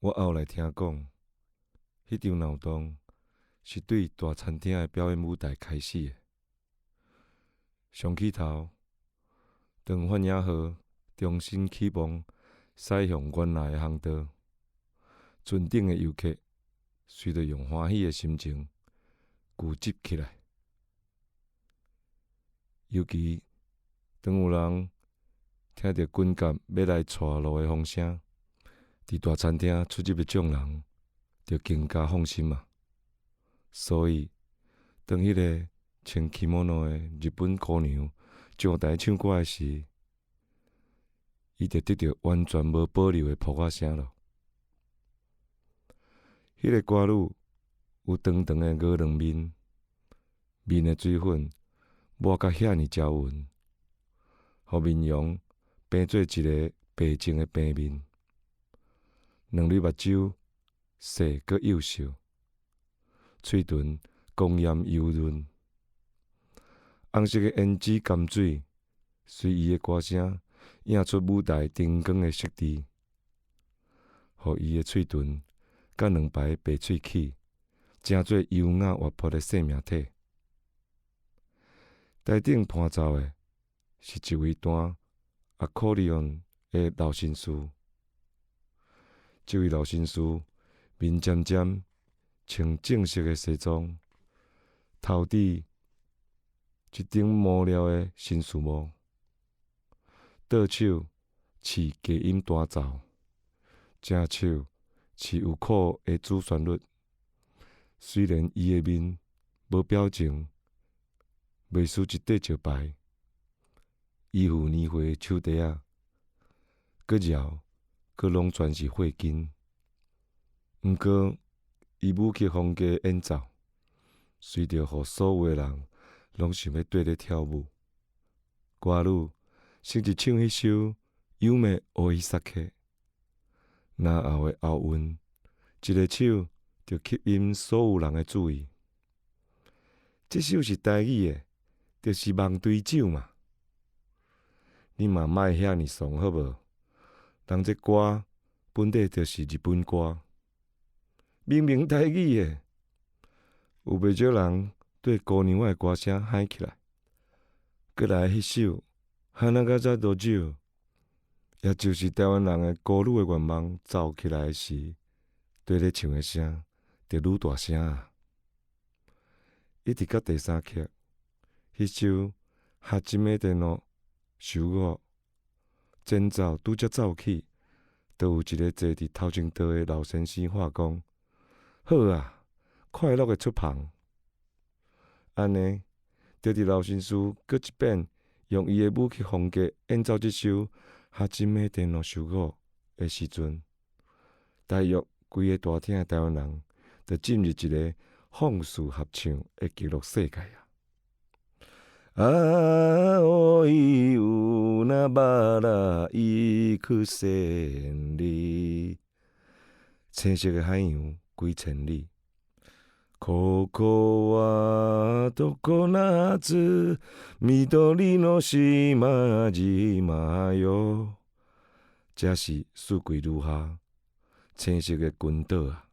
我後來聽講，彼場鬧動是對大餐廳的表演舞台開始的。上起頭，當幻影號重新啟航，駛向原來的航道，船頂的遊客隨著用歡喜的心情聚集起來。尤其當有人聽著軍艦欲來帶路的風聲，佇大餐廳出入的眾人就更加放心啊。所以，當彼个穿 kimono 的日本姑娘上台唱歌的時，伊就得著完全無保留的噗仔聲囉。彼个歌女有長長的鵝卵面，面的水粉抹甲遐爾焦勻，予面容變做一个白淨的平面。兩蕊目睭細閣幼秀，喙唇光艷油潤，紅色的胭脂甘水隨伊的歌聲映出舞台燈光的色調，予伊的喙唇佮兩排白喙齒，成做優雅活潑的生命體。台頂伴奏的是一位彈阿可里昂的老紳士。這位老紳士面尖尖，穿正式的西裝，頭戴一頂毛料的紳士帽，倒手持低音彈奏，正手持有譜的主旋律。雖然伊的面無表情，袂輸一塊石牌，伊副年歲的手蹄仔，閣搖，閣攏全是血筋。毋過，伊舞曲風格演奏，隨著予所有的人攏想欲綴咧跳舞。歌女先一唱彼首《夢追いさけ》，然後的後韻，一个手就吸引所有人的注意。這首是台語的，就是夢追酒嘛。你嘛莫遐爾慫好無？人這歌本底就是日本歌，明明台語的，有袂少人對姑娘仔的歌聲嗨起來。閣來彼首《花笠多酒》，也就是台灣人的孤女的願望奏起來時，綴咧唱的聲就愈大聲啊！一直到第三曲，彼首《初めての集合》前奏拄才奏起，就有一个坐佇頭前桌的老先生喊講：好啊，快樂的出帆。按呢，就佇老紳士閣一遍用伊的舞曲風格演奏這首《初めての集合》的時陣，大約規個大廳的台灣人，就進入一个放肆合唱的極樂世界啊！青い海原幾千里，青色的海洋幾千里。ここは常夏、緑の島々よ。這是四季如夏，青色的群島啊！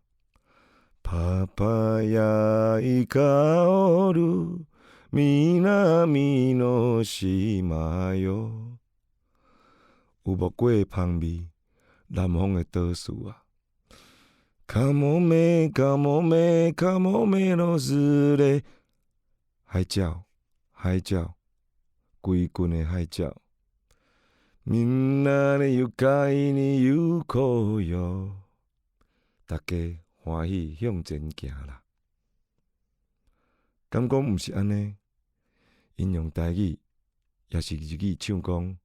パパヤ香る南の島よ。有木瓜的芳味，南方的島嶼啊！カモメカモメカモメの群れ，海鳥，海鳥，規群的海鳥。みんなで愉快に行こうよ。大家歡喜向前行啦。敢講毋是按呢？𪜶用台語，抑是日語唱講，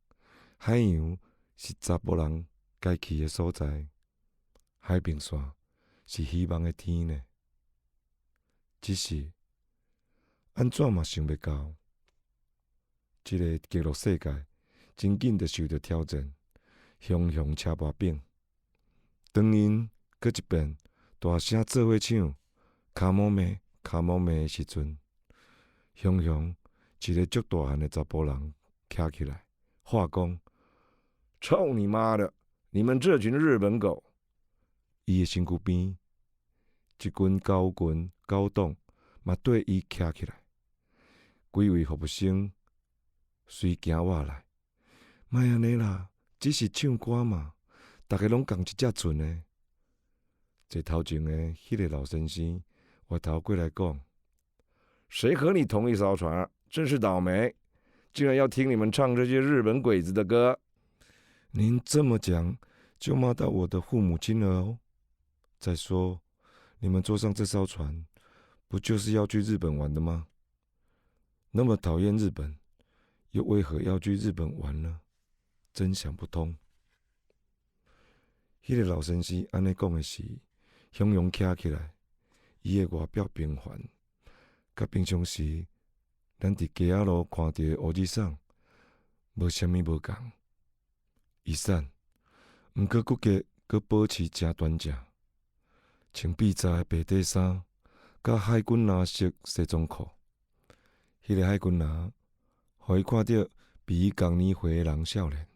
海洋是查埔人該去的所在，海平線是希望的天呢。只是按怎嘛想袂到，這个極樂世界真緊就受著挑戰，雄雄車跋餅。當𪜶閣一遍大聲做伙唱《カモメカモメ》的時陣，雄雄一个足大漢的查埔人徛起來，喊講：臭你媽的！你們這群日本狗！伊的身軀邊，一群猴群狗黨嘛綴伊徛起來，幾位服務生隨行倚來，莫按呢啦，只是唱歌嘛，逐家攏仝一隻船的。坐頭前的彼个老先生回頭過來講：誰和你同一艘船？真是倒霉，竟然要聽你們唱這些日本鬼子的歌。您這麼講，就罵到我的父母親了哦。再說，你們坐上這艘船，不就是要去日本玩的嗎？那麼討厭日本，又為何要去日本玩呢？真想不通。彼个老先生按呢講的時，雄雄徛起來，伊的外表平凡，佮平常時咱佇街仔路看著的烏吉桑無啥物無仝。伊瘦，毋過骨骼閣保持誠端正，穿筆直的白底衫，佮海軍藍色西裝褲。彼个海軍藍，予伊看著比伊仝年歲的人少年。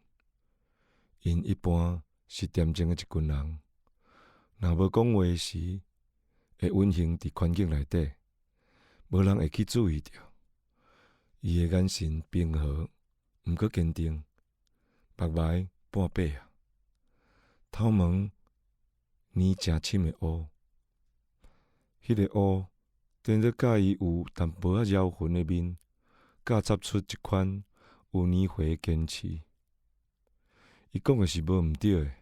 𪜶一般是恬靜的一群人，若無講話時，會隱形佇環境內底，無人會去注意著。伊的眼神平和，毋過堅定，目眉半閉仔，頭毛染誠深的烏，彼个烏踮咧佮伊有淡薄仔妖魂的面，夾插出一款有年歲的堅持。伊講的是無毋對的，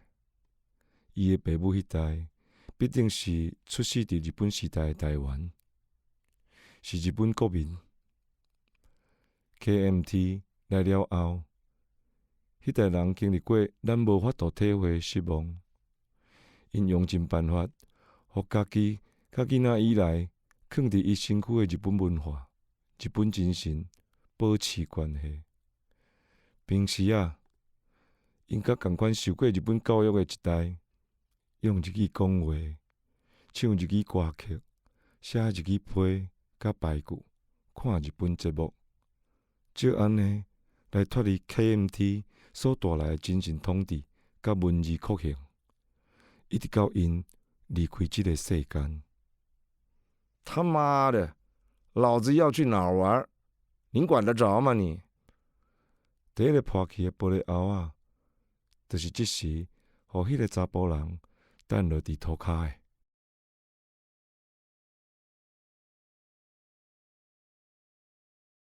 伊的爸母彼代必定是出世佇日本時代的台灣，是日本國民。KMT 來了後，彼代人經歷過咱無法度體會的失望，𪜶用盡辦法，予家己佮囡仔以來囥佇伊身軀的日本文化、日本精神保持關係。平時啊，𪜶佮仝款受過日本教育的一代，用日語講話、唱日語歌曲、寫日語批佮俳句、看日本節目，藉按呢來脫離 KMT 所帶來的精神統治佮文字酷刑，一直到𪜶離開這个世間。他媽的，老子要去哪兒玩？您管得著嗎你？佇彼个破去的玻璃後仔，就是這時，予彼个查埔人擲落佇塗跤的。